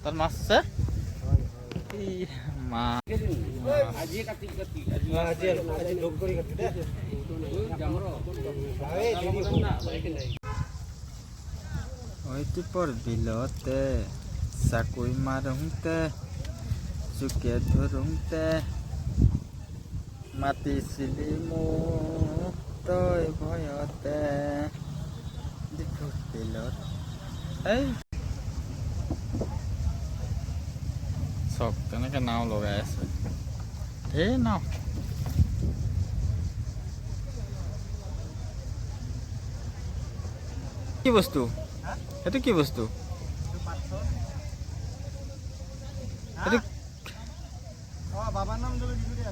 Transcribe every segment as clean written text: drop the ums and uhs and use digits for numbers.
তাত মাছ আছে। এই মা দীপৰ বিলতে চাকৈ মাৰোঁতে, জোকে ধৰোঁতে মাতিছিলি মোক তই ভয়তে দীপৰ বিলত। এই চাওক, তেনেকে নাও লগাই আছে, ধেৰ নাও। কি বস্তু সেইটো? কি বস্তু সেইটো? বাবাৰ নাম দিছো দিয়া।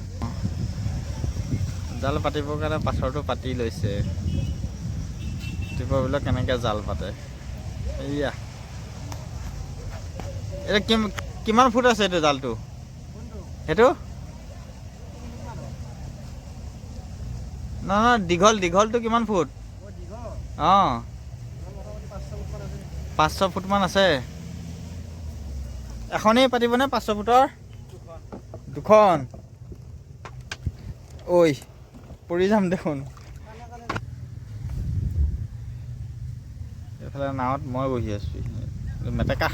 জাল পাতিবৰ কাৰণে পাথৰটো পাতি লৈছে। দীপৰ বিলত কেনেকে জাল পাতে এইয়া। এতিয়া কিমান ফুট আছে এইটো জালটো? সেইটো নহয় নহয়, দীঘল, দীঘলটো কিমান ফুট? অঁ, 500 ফুটমান আছে। এখনেই পাতিবনে 500 ফুটৰ? দুখন। ঐ, পৰি যাম দেখোন। এইফালে নাৱত মই বহি আছোঁ। এইটো মেটেকা।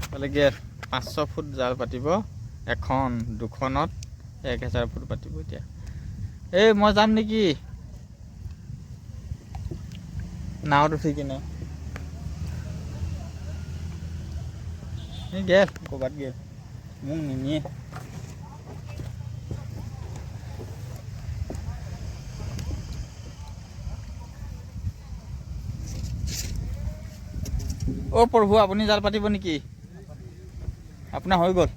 এইফালে গেট 500 ফুট জাল পাতিব এখন, দুখনত 1000 ফুট পাতিব এতিয়া। এই মই যাম নেকি নাৱত উঠি কিনে? এই গেল, ক'ৰবাত গেল, মোক নিনিয়ে। অ' প্ৰভু, আপুনি জাল পাতিব নেকি? আপোনাৰ হৈ গ'ল।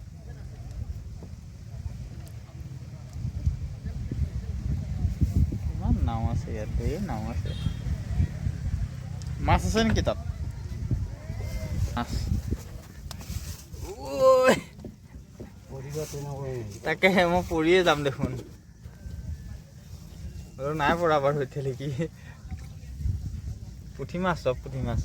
কিমান নাও আছে ইয়াত, ধেৰ নাও আছে। মাছ আছে নেকি তাত? মাছ। ঐ, তাকেহে, মই পৰিয়ে যাম দেখোন। আৰু নাই পৰা বাৰু এতিয়ালৈকে। পুঠি মাছ, চব পুঠি মাছ।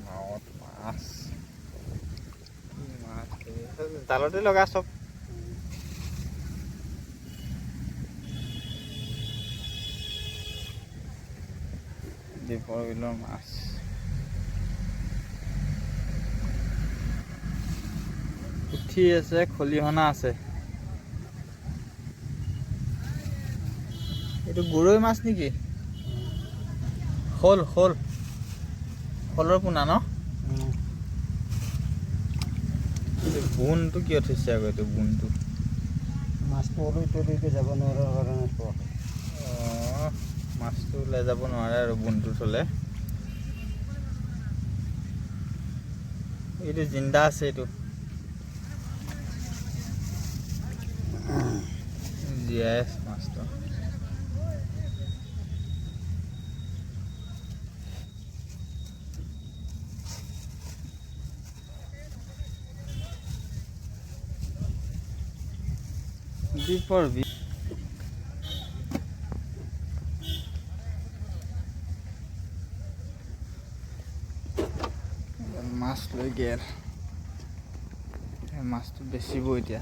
নাৱত মাছ, কি মাছ! জালতে লগা চব। দীপৰ বিলৰ মাছ। পুঠি আছে, খলিহনা আছে। এইটো গৰৈ মাছ নেকি? শ'ল, শ'ল, শ'লৰ পোনা ন? এইটো বোনটো কিয় থৈছে আকৌ, এইটো বোনটো? মাছটো ওলৈ তলৈকে যাব নোৱাৰাৰ কাৰণে থোৱা হয়। অঁ, মাছটো ওলাই যাব নোৱাৰে আৰু বোনটো থ'লে। এইটো জিন্দা আছে, এইটো জীয়াই আছে মাছটো। দীপৰ বিল। মাছ লৈ গেল। এই মাছটো বেচিব এতিয়া।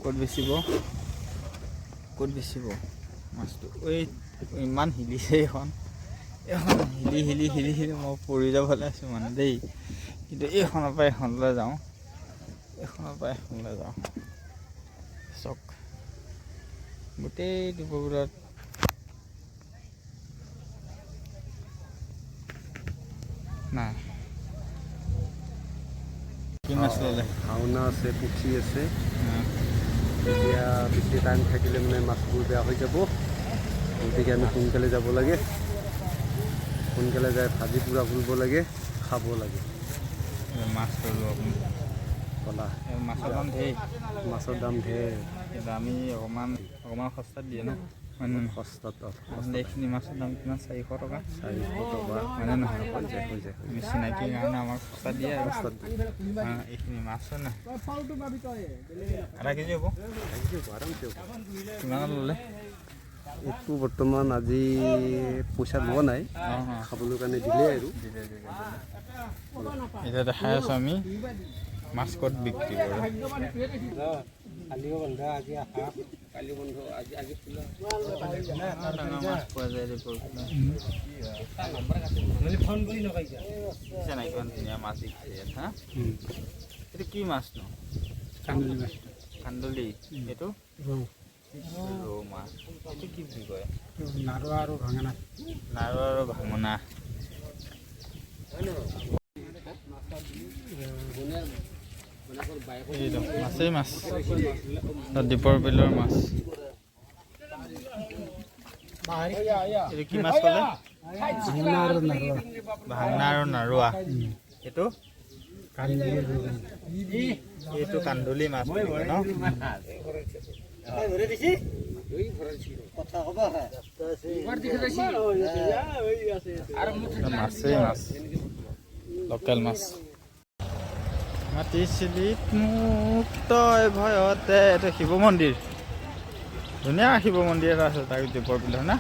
ক'ত বেচিব? ক'ত বেচিব মাছটো? এই ইমান হিলিছে এইখন। এইখন হিলি হিলি হিলি হিলি মই পৰি যাবলৈ আছোঁ মানে দেই। কিন্তু এইখনৰ পৰা এইখনলৈ যাওঁ, এইখনৰ পৰা এইখনলৈ যাওঁ। চাওক, গোটেই দীপৰ বিলত নাই। কি মাছ ল'লে? ভাওনা আছে, পুঠি আছে। এতিয়া বেছি টাইম থাকিলে মানে মাছবোৰ বেয়া হৈ যাব। গতিকে আমি সোনকালে যাব লাগে। সোনকালে যাই ভাজি পুৰা কৰিব লাগে, খাব লাগে। মাছ ল'লোঁ আপুনি। কলা। এই মাছৰ দাম ধেৰ। মাছৰ দাম ধেৰ। কিন্তু আমি অকণমান অকণমান সস্তাত দিয়ে ন, হয় নে নহয়? সস্তাত। নহ'লে এইখিনি মাছৰ দাম কিমান? 400 টকা। 400 টকা। হয়নে নহয়? হৈ যায়, হৈ যায়। আমি চিনাকিৰ কাৰণে আমাক সস্তাত দিয়ে আৰু। সস্তাত দিয়ে। এইখিনি মাছ হয় নাই, আধা কেজি হ'ব। আৰামছে হ'ব। কিমানত ল'লে? এইটো বৰ্তমান আজি পইচা লোৱা নাই, খাবলৈ কাৰণে দিলে আৰু। দিলে, দিলে, দিলে। এতিয়া দেখাই আছোঁ আমি মাছ ক'ত বিক্ৰী কৰে। ডাঙৰ মাছ পোৱা যায় দীপৰ বিলত। দেখিছা নাই কিমান ধুনীয়া মাছ দেখিছে ইয়াত? হা, এইটো কি মাছ নো? কান্দুলি মাছ। কান্দুলি। এইটো? ৰৌ। ৰৌ মাছ। এইটো কি বুলি কয়? নাৰোৱা আৰু ভাঙনা। নাৰ আৰু ভাঙনা। এইটো মাছেই মাছ, দীপৰ বিলৰ মাছ। এইটো কি মাছ ক'লে? ভাঙনা আৰু নাৰোৱা। ভাঙনা আৰু নাৰোৱা। এইটো? কান্দুলি। এইটো কান্দুলি মাছ বুলি কয় ন? মাছেই মাছ, লোকেল মাছ। মাতিছিলিত মোক তই ভয়তে। এইটো শিৱ মন্দিৰ, ধুনীয়া শিৱ মন্দিৰ এটা আছে তাক দীপৰ বিলত না।